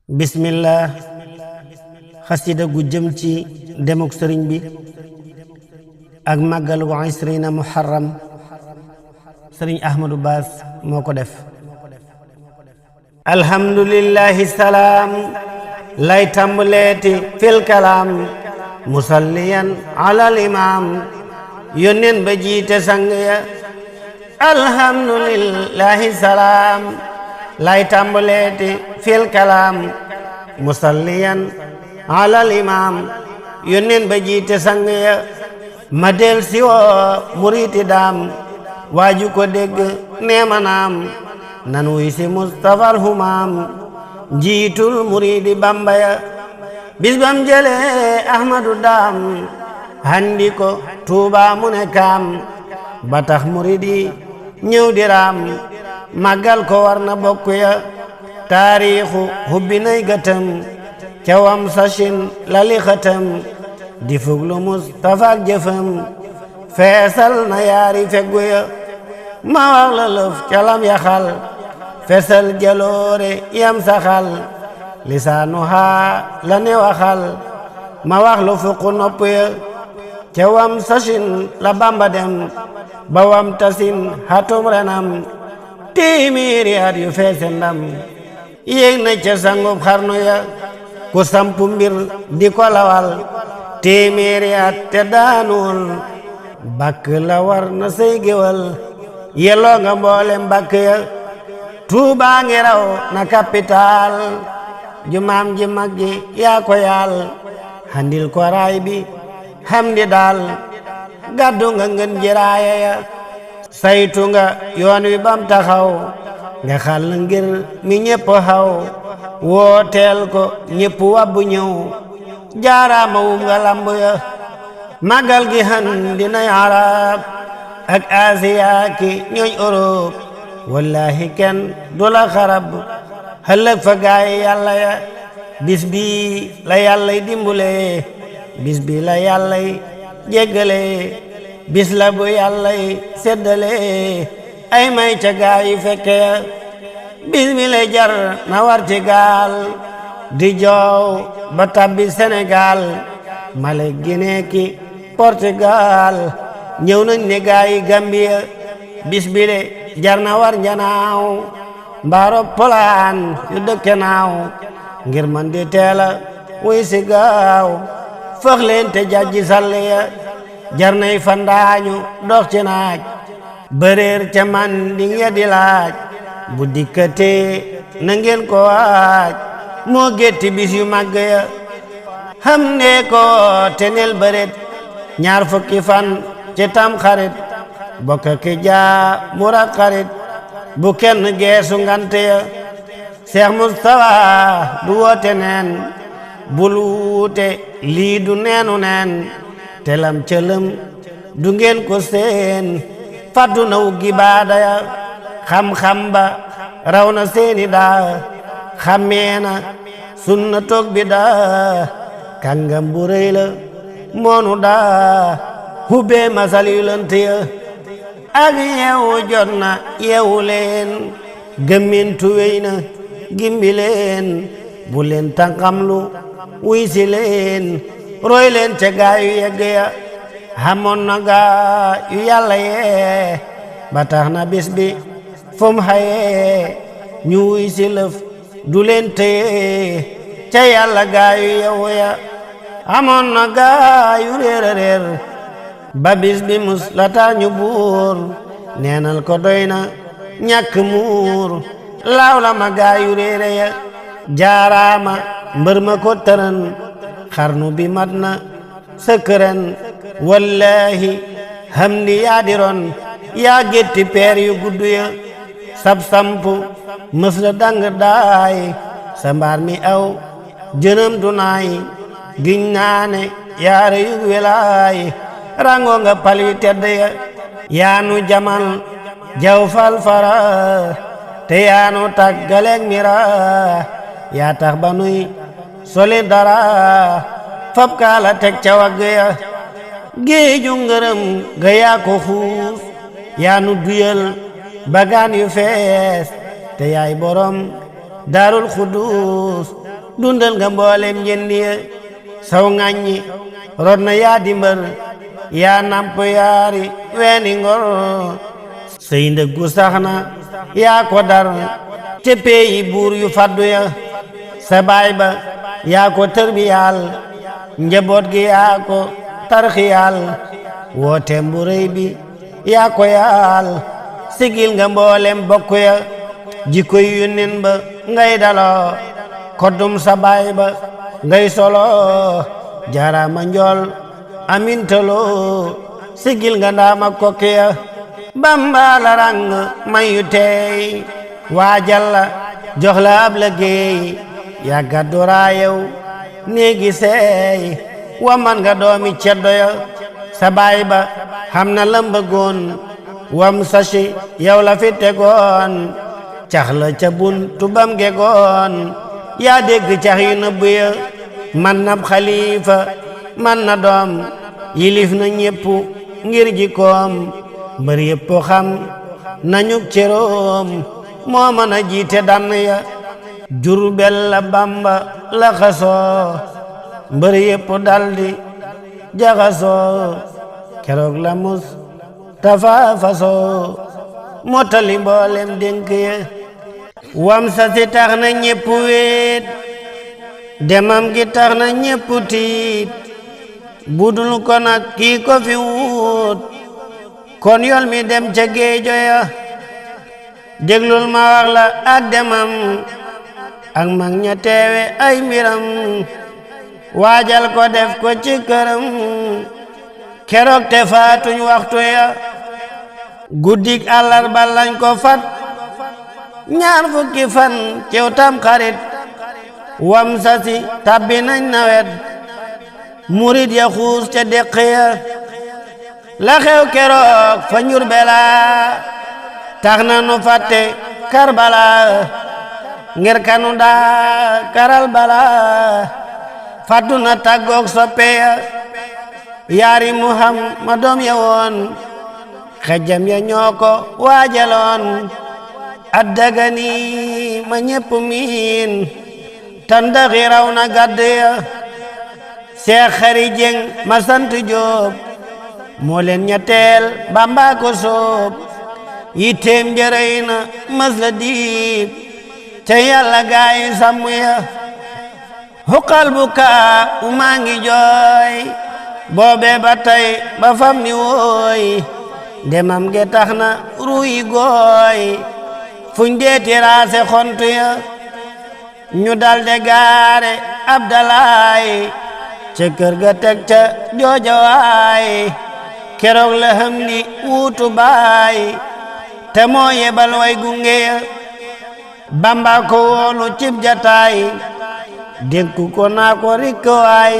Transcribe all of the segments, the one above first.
bismillah xasida gu jëm ci demuk sëriñ bi ak màggalu isrina muharram sëriñ Ahmadou Bass moo ko def. alhamdulillahi salaam lay tàmbaleeti fil kalaam musalliyan alal imaam yónneen ba jiite sang ya. alhamdulillahi salaam lay tàmbaleeti fil kalaam musalliyan alal imaam yónneen ba jiite sang ya. ma del si woo muriti daam waaju ko dégg neema naam nan wuy si mustafal humaam njiitul muridi bamba ya. bis bam jële ahmadu daam handi ko tuuba mu ne kaam ba tax muridi ñëw di raam màggal ko war na bokk ya. taariixu hubbi nay gëtëm cawam sachin lali xëtëm di fuglu mustafa ak jëfëm feesal na yaari feggu ya. ma wax la lëf calam yaxal fesal jaloore yam saxal lisaanu haa la ne waxal ma wax lu fuqu nopp ya. cawam sachin la bamba dem ba wam tasin hatum renam téeméeri at yu feese ndam yéeg na ca sangub xarnu ya. ku sampu mbir di ko lawal téeméeri at te daanuwul bakk la war na say géwal yelloo nga mboolem bakk ya. Tuubaa ngi raw na capital jumaam ji mag ji yaa ko yaal handil ko raay bi hamdi daal gàddu nga ngën jiraaya ya. saytu nga yoon wi bam taxaw nga xal ngir mi ñépp xaw wooteel ko ñépp wabbu ñëw jaaraama wum nga lamb ya. màggal gi han dinay arab ak asiya ki ñooñ Europe wallahi kenn du la xarab xëllëg fa gaay yàlla ya. bis bi la yàllay dimbule bis bi la yàllay jéggale bis la bu yàllay seddale ay may ca gaay yu fekke ya. bis bi lay jar na war ci gaal di joow ba tabbi Sénégal Mali Guinée ki Portugal ñëw nañ ne gaay yi Gambia. bis bi de jar na war njanaaw mbaaro polaan yu dëkke naaw ngir man di teela wuy si gaaw fëx leen te jajji salle ya. jar nay fandaañu dox ci naaj bëreer ca man di nga di laaj bu dikkatee na ngeen ko waaj moo gétti bis yu màgg ya. xam ne ko tenel bëret ñaar fukki fan ci tam xarit bokk ki jaa murak xarit bu kenn geesu ngante ya. Seex Mustafa du woote neen bul wuute lii du neenu neen telam cëlëm du ngeen ko seen faddu na wuggi baada ya. xam-xam ba raw na seeni daa xammee na sunna toog bi daa kàngam bu rëy la moonu daa hubbee masal yu lënt ya. ak yeewu jot na yeewu leen gëmmintu wéy na gimbi leen bu leen tànqamlu wuy si leen roy leen ca gaa yu yegg ya. xamoon na gaa yu yàlla yee ba tax na bis bi fum xayee ñu wuy si lëf du leen téye ca yàlla gaa yu yeewu ya. xamoon na gaa yu réer a réer ba bis bi mus la taa ñu buur neenal ko doy na ñàkk muur laaw la ma gaa yu réere ya. jaaraama mbër ma ko tëran xarnu bi mat na sëkkëran wallahi hamdi yaa diron yaa gétti peer yu gudd ya. sab sampu mës la dang daay sa mbaar mi aw jënam du naay giñ naane yaare yu welaay rango nga pal yu tedd ya. yaanu jamal jaw fal fara te yaanu tàggaleeg mira yaa tax ba nuy soli dara fab kaala teg ca wagg ya. géeju ngërëm ga yaa ko xuus yaanu duyal bagaan yu fees te yaay borom daarul xudus dundal nga mboolem njëndi ya saw ŋàññi rod na yaa di mbër yaa namp yaari weeni ngor sey ndëggu sax na yaa ko dar te peeyi buur yu faddu ya sa baay ba yaa ko tërbiyaal njaboot gi yaa ko tarxiyaal wooteem bu rëy bi yaa ko yaal sigil nga mboolem bokk ya jikko yu nen ba ngay daloo koddum sa baay ba ngay solo jaaraama njool amintaloo sigil nga ndaama kokki ya Bamba la rang mayu tey waajal la jox la ab liggéey yaa gàddu raayew néegi seey wa man nga doomi ceddo ya sa baay ba xam na lam bëggoon wam sashi yow la fi tegoon cax la ca buntu bam gegoon yaa dégg cax yu nëbbu ya man nab xalifa man na doom yilif na ñépp ngir jikoom mbër yépp xam nañu cëroom moo mën a jiite dann ya Jurbel la Bamba la xasoo mbër yépp daldi jaxasoo keroog la mus tafa fasoo motali mboolem dénk ya wam sa si tax na ñépp wéet demam gi tax na ñépp tiit budul ko nag kii ko fi wut kon yol mi dem ca géejo ya déglul ma wax la ak demam ak mag ña teewe ay mbiram waajal ko def ko ci këram keroog te faatuñ waxtu ya guddik àllarba lañ ko fat ñaar fukki fan cew tam xarit wam sasi tabbi nañ nawet murit ya xuus ca deq ya la xew keroog fa Njurbela tax na nu fàtte Karbala ngir kanu daa karal bala fàttu na tàggoog soppe ya yaari Muhammadoom ya woon xejjam ya ñoo ko waajaloon addagani ma ñépp miin tandaxi raw na gàdd ya Seex Xari Jeng ma sant Jóob moo leen ñetteel Bamba ko soob yitteem jërëy na mas la diib te Yàlla gaayi sàmm ya xuqal bu kaa maa ngi jooy boobe ba tey ba fam ni wooy demam ge tax na ruuyi gooy fuñ dee tiraase xontu ya ñu dalde gaare Abdalaay ca kër ga teg ca joojawaay keroog la xam li wuutu baay te moo yebal way gunge ya Bamba ko woolu cib jataay dénku ko naa ko rikk waay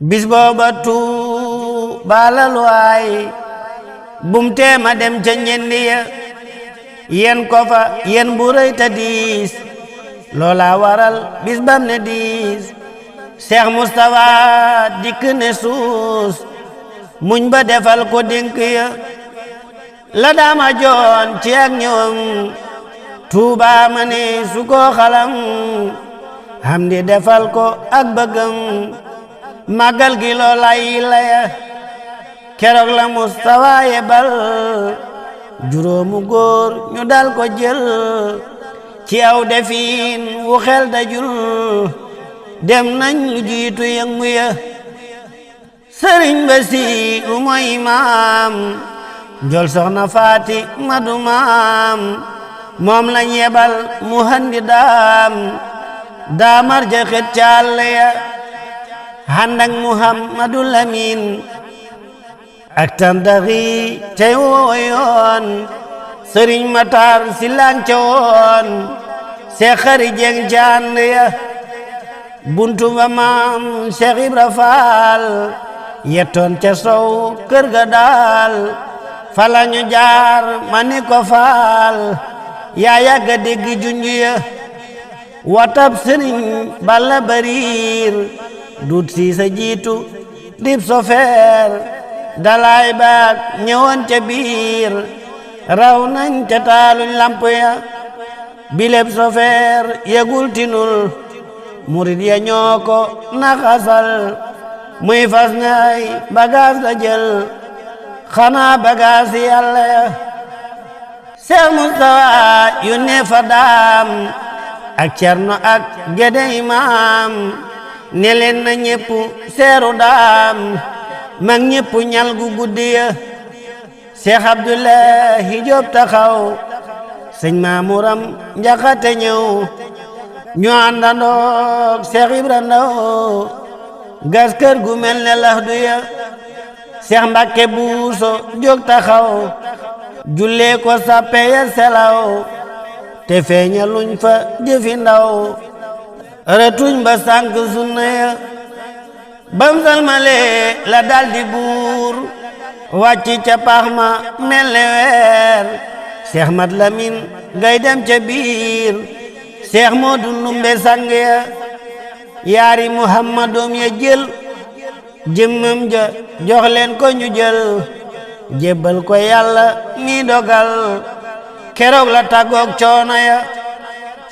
bis booba Tuuba lal waay bum teema dem ca ñendi ya yen ko fa yen bu rëy ta diis loola waral bis bam ne diis Seex Mustafa dikk ne suus muñ ba defal ko dénk ya la daama joon ci ak ñëwam Tuuba ma ne su ko xalam xam di defal ko ak bëggam màggal gi loolay laya keroog la Mustafa yebal juróomu góor ñu dal ko jël ci aw defin wu xel dajul dem nañ lu jiitu yëngu ya Sëriñ Basiiru mooy imaam njol soxna Faati madu maam moom lañ yebal mu handi daamar ja xet calle ya handak Muhammadul Lamin ak tandaxi cay wooyoon Sëriñ Matar Silaan ca woon Seex Xari Jeng jand ya buntu ba maam Seex Ibra Faal yettoon ca sow kër ga daal fala ñu jaar ma ni ko faal yaa yàgga dégg junju ya watab Sëriñ Balla Bariir dut si sa jiitu dib sofeer dalaay baak ñëwoon ca biir raw nañ ca taaluñ lamp ya bileb sofeer yegul tinul murid ya ñoo ko naxasal muy fas nay bagaas la jël xanaa bagaas yàlla ya Seex Mustafa yónnee fa daam ak Cerno ak Gede Imaam ne leen na ñépp seeru daam mag ñépp ñal gu guddi ya Seex Abdullahi Jóob taxaw sëñ Maamuram Njaxate ñëw ñu àndandoog Seex Ibra Ndaw gas kër gu mel ne laxdu ya Seex Mbàkke Buuso jóg taxaw jullee ko sappe ya selaw te feeñaluñ fa jëfi ndaw rëtuñ ba sànk sunna ya bam salmale la daldi buur wàcc ca pax ma mel ne weer Seex Mat Lamin gay dem ca biir Seex Moodu Ndumbe sang ya yaari Muhammadoom ya jël jëmmam ja jox leen ko ñu jël jébbal ko Yàlla mi dogal keroog la tàggoog coono ya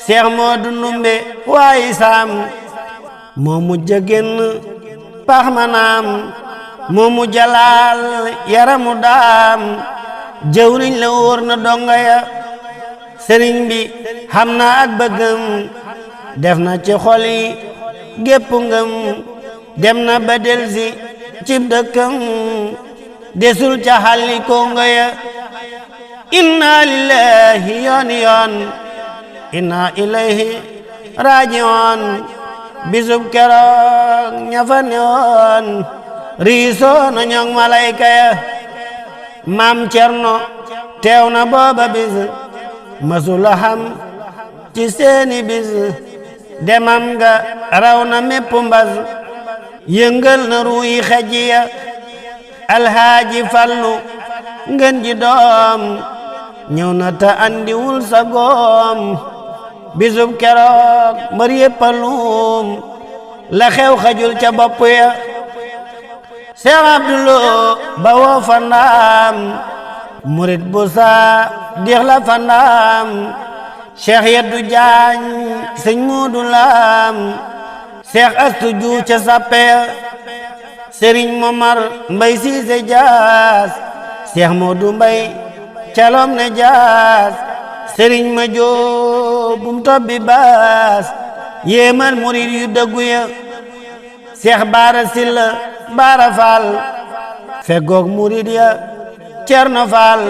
Seex Moodu Ndumbe waayi saam moo mujj génn pax ma naam moo mujj laal yaramu daam jëwriñ la wóor na donga ya sëriñ bi xam na ak bëggam def na ci xol yi gépp ngëm dem na ba delsi cib dëkkam desul ca xalli kongo ya inna lillahi yoon yoon inna ilayhi raaji'oon bisub keroog ña fa newoon riisoo na ñoŋ malayka ya maam Cerno teew na booba bis masula xam ci seeni bis demam ga raw na mépp mbas yëngal na ruuyi xej ya alhaaji Fallu ngeen ji doom ñëw na ta andiwul sa goom bisub keroog mbër yépp a luum la xew xajul ca bopp ya Seex Abdulo ba woo fa ndaam murit bu saa dix la fa ndaam Cheikh Yeddu Jaañ sëñ Muudu Laam Seex Astu Juuf ca sappe ya Sëriñ Momar Mbay Siise Jaas Seex Moodu Mbay calom ne jaas Sëriñ ma joobum tobbi baas yéemal murit yu dëggu ya Seex Baara Silla Baara Faal feggoog murit ya Cerno Faal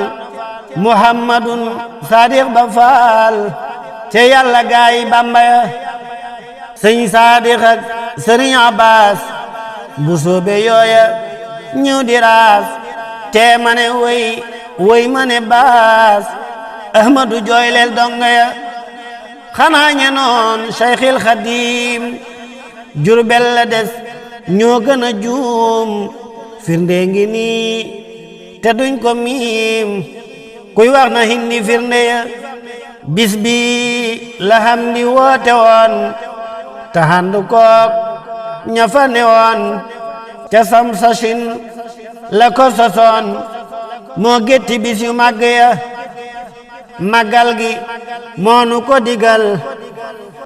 Muhammadun Sadiq Ba Faal te Yàlla gaayi Bamba ya sëñ Sadiq ak Sëriñ Abbas bu soobe yooya ñëw di raas te mane woy mane baas Ahmadu jooyleel donga ya xanaa ñenoon Cheikhil Khadim Jurbel la des ñoo gën a juum firnde ngi nii te duñ ko miim kuy wax na hindi firnde ya bis bi la Hamdi woote woon te handu kook ña fa ne woon ca Samsashin la ko sosoon moo gétti bis yu màgg ya màggal gi moonu ko digal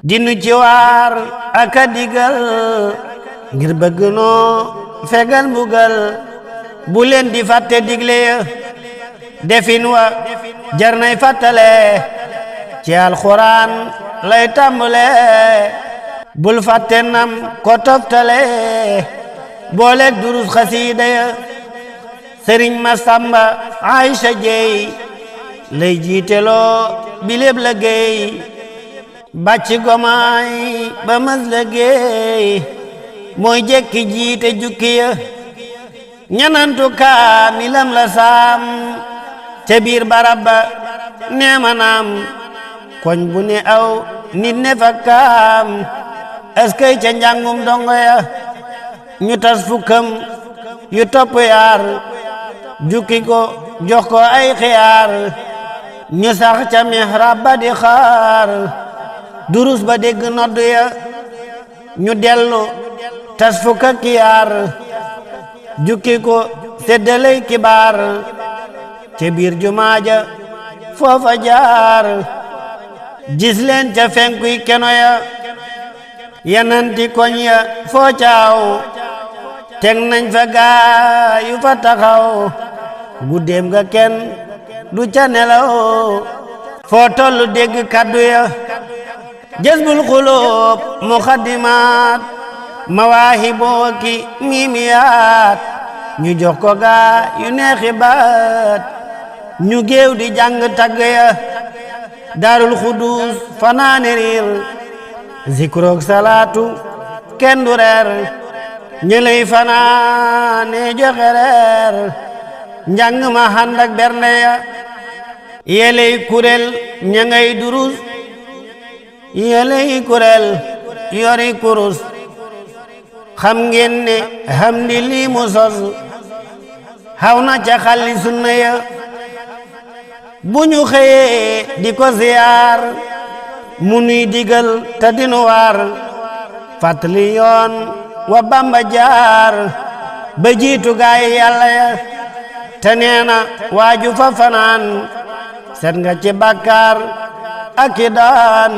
dinu ci waar aka digal ngir bëgg noo fegal mbugal bu leen di fàtte digle ya defin wa jar nay fàttale ci alxuraan lay tàmbale bul fàtte nam ko toftale booleeg durus xasiida ya sëriñ Masamba Aysa Jeey lay jiiteloo biléb la géey bàcc gomaay ba mas la géey mooy jekki jiite jukki ya ñanantu kaamilam la saam ca biir barab ba neema naam koñ bu ne aw nit ne fa kaam eskay ca njàngum dongo ya ñu tas fukkam yu topp yaar jukki ko jox ko ay xiyaar ñu sax ca mihrab ba di xaar durus ba dégg nodd ya ñu dellu tas fukk ak yaar jukki ko seddaley kibaar ca biir jumaa ja foofa jaar gis leen ca fenkuy keno ya yananti koñ ya foo caaw teg nañ fa gaa yu fa taxaw guddeem ga kenn du ca nelaw foo tollu dégg kaddu ya jazbul xuloob muxaddimaat mawaahiboo ki miimiyaat ñu jox ko gaa yu neexi baat ñu géew di jàng tagg ya daarul xuduus fanaane riir zikroog salaatu kenn du reer ñëley fanaane joxe reer njàng ma ànd ak bernde ya yeley kurel ña ngay durus yeley kurel yori kurus xam ngeen ne hamdi lii mu sos xaw na ca xalli sunna ya bu ñu xëyee di ko ziyaar mu nuy digal te dinu waar fàttali yoon wa Bamba jaar ba jiitu gaay yàlla ya te neena waaju fa fanaan set nga ci bàkkaar ak i daan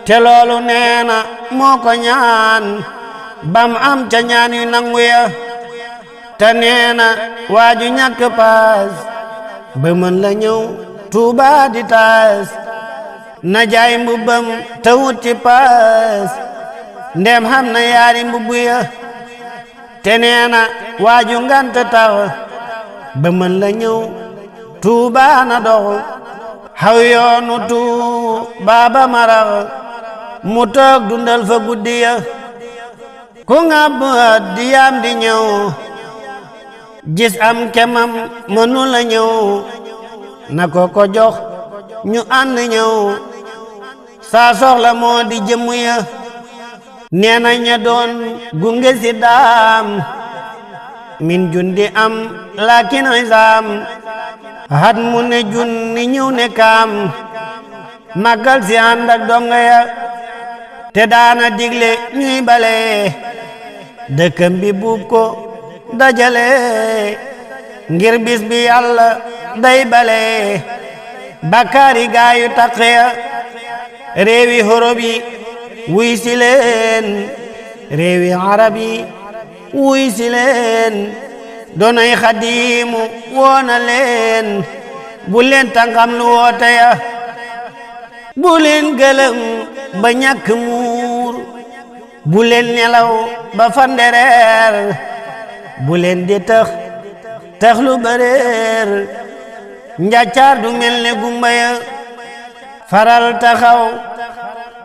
te loolu neena moo ko ñaan bam am ca ñaan yu nangu ya te neena waaju ñàkk paas ba mën la ñëw Tuuba di taas na jaay mbubbam te wut ci paas ndem xam na yaari mbubbu ya te neena waaju ngant tax ba mën la ñëw Tuuba na dox xaw yoonu Tuuba ba marax mu toog dundal fa guddi ya ku ngab di yaam di ñëw gis am kemam mënu la ñëw na ko jox ñu ànd ñëw saa soxla moo di jëmu ya nee na ña doon gunge si daam min jundi am laakin isaam hat mu ne junni ñëw ne kaam màggal si ànd ak donga ya te daana digle ñuy bale dëkkam bi buub ko dajale ngir bis bi yàlla day bale bakkaari gaayu taqe ya réewi horob yi wuy si leen réewi arab yi wuy si leen doonay xadiimu woona leen bu leen tànkam lu woote ya bu leen gëlëm ba ñàkk muur bu leen nelaw ba fandereer bu leen di tax lu bëreer njàccaar du mel ne gumba ya faral taxaw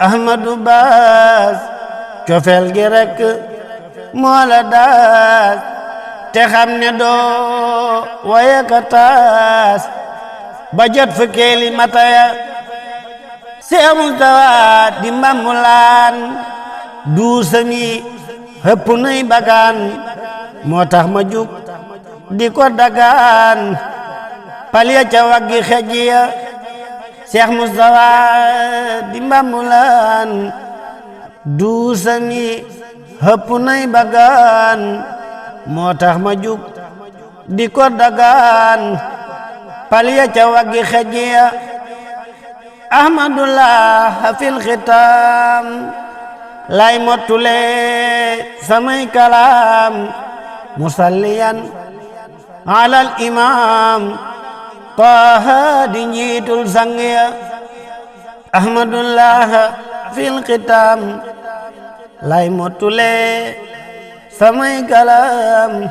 Ahmadu Baas cofeel gi rekk moo la daas te xam ne doo waye ka taas ba jot fukkeeli mata ya Seex Mustafa di mbambulaan duusami hëpp nuy bagaan moo tax ma jug di ko dagaan pal ya ca waggi xej ya Seex Mustafa di mbambulaan duusami hëpp nuy bagaan moo tax ma jug di ko dagaan pal ya ca waggi xej ya ahmadullah fil xitaam lay mottule samay kalaam musalliyan alal imaam Taaha di njiitul sang ya ahmadullah fil xitaam lay mottule samay kalaam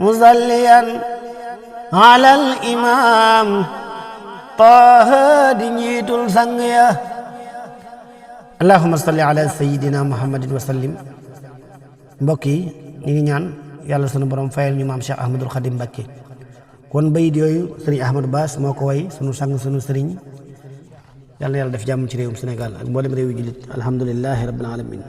musalliyan alal imaam Taaha di njiitul sang ya allahumma salli ala sayyidina muhammadin wa sallim. mbokk yi ñu ngi ñaan yàlla sunu borom fayal ñu maam Cheikh Ahmadul Khadim Mbacké kon bayit yooyu sëriñ Ahmadou Bass moo ko way sunu sang sunu sëriñ yàlla na yàlla def jàmm ci réewum Sénégal ak mboolem réew yi jullit alhamdulillahi rabbil alamin